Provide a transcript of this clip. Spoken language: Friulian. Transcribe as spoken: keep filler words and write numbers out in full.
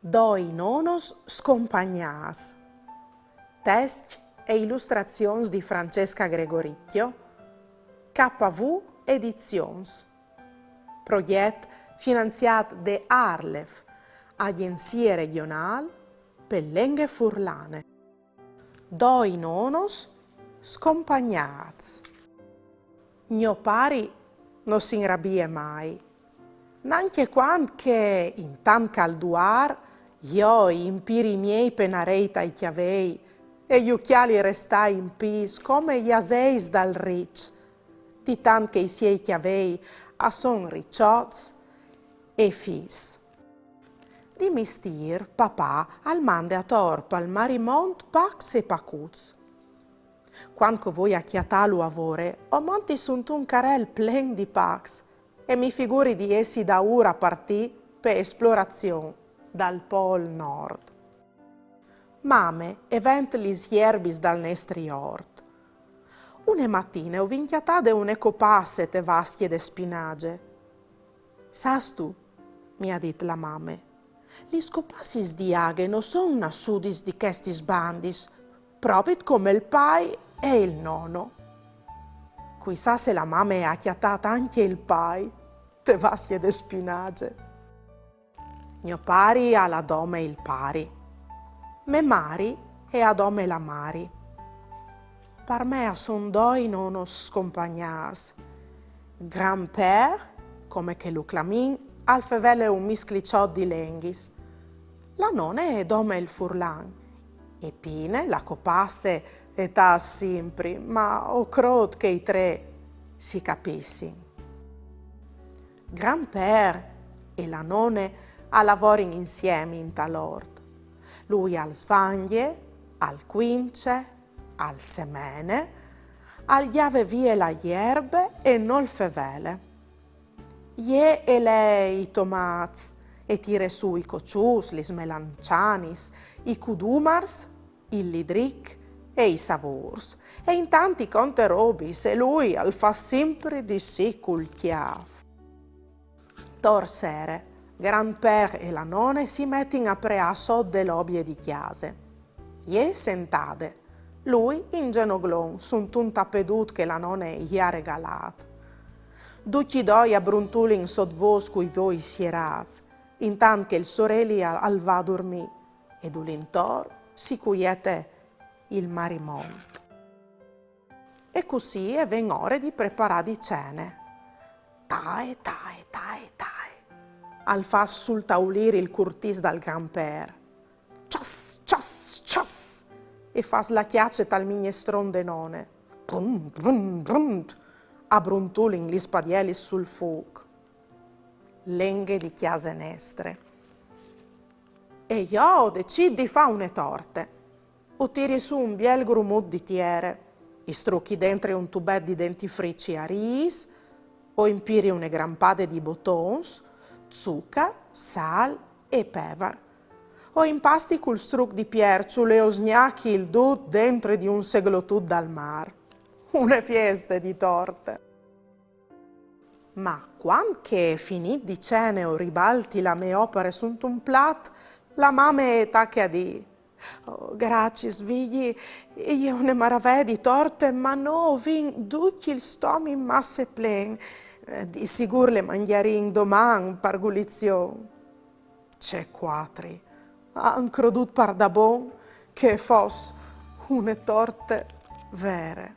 Doi nonos scompagnâts. Test e ilustrazions di Francesca Gregoricchio, K V Edizions. Progjet finanziât de ARLeF, Agjenzie Regjonâl pe Lenghe Furlane. Doi nonos scompagnâts. Gno pari no si inrabie mai, nancje cuant che, intant che al duar, jo i impiri i miei penarei tai cjavei e ju cjali restâ in pîts come i aseis dal riç, di tant che i siei cjavei a son riçots e fis. Di mistîr, papà al mande ator pal marimont pacs e pacuts. Cuant che o voi a cjatâlu a vore, o monti suntun carel plen di pacs e mi figuri di jessi daûr a partî pe esplorazion dal Pôl Nord. Mame e vent lis jerbis dal nestri ort. Une matine o vin cjatade une copasse te vascje de spinage. Sâstu, mi à dit la mame, lis copassis di aghe no son nassudis di chestis bandis, propit come il pai e il nono. Cuissà se la mame e à cjatât ancje il pai te vascje de spinage. Gno pari al à dome il pari. Me mari e à dome la mari. Par me a son doi nonos scompagnâts. Grand-père, come che lu clamìn, al fevele un miscliçot di lenghis. La none e dome il furlan. E Pine, la copasse, e tâs simpri, ma o crôt che i trê si capissin. Grand-père e la none a lavorin insiemi intal ort. Lui al svangje, al cuince, al semene, al gjave vie la jerbe e nol fevele. Jê e lee i tomâts, e tire sù i coçuts, lis melancianis, i cudumars, il lidric e i savôrs, e intant i conte robis, e lui al fâs simpri di sì cul cjâf. Tor sere, grand-père e la none si metin a preâ sot de lobie di cjase. Jê sentade, lui in zenoglon suntun tapedut che la none i à regalât. Ducj i doi a bruntulin sot vôs cui voi sierâts, intant che il soreli al, al va a durmî, e dulintor si cuiete il marimont. E cussì e ven ore di preparâ di cene. Tae, tae, tae, tae. Al fâs sul taulîr il curtìs dal grand-père. Cias, cias, cias! E fâs la cjace tal mignestron de none. Brum, brum, brum! A bruntulin lis padielis sul fûc. Lenghe di cjase nestre. E jo o decît di fâ une torte. O tiri sù un biel grumut di tiere, i struchi dentri un tubet di dentifrici a rîs, o impiri une grampade di botons, zucar, sâl e pevar. O impasti cul struc di pierçul e o sgnachi il dut dentri di un seglotut dal mâr. Une fieste di torte! Ma cuant che, finît di cene, o ribalti la mê opare suntun plat, la mame e tache a dî: «Oh, graciis, Vigji, e je une maravee di torte, ma nô o vin ducj il stomi masse plen. Eh, di sigûr le mangjarìn doman par gulizion.» Ce cuatri! A àn crodût pardabon che e fos une torte vere.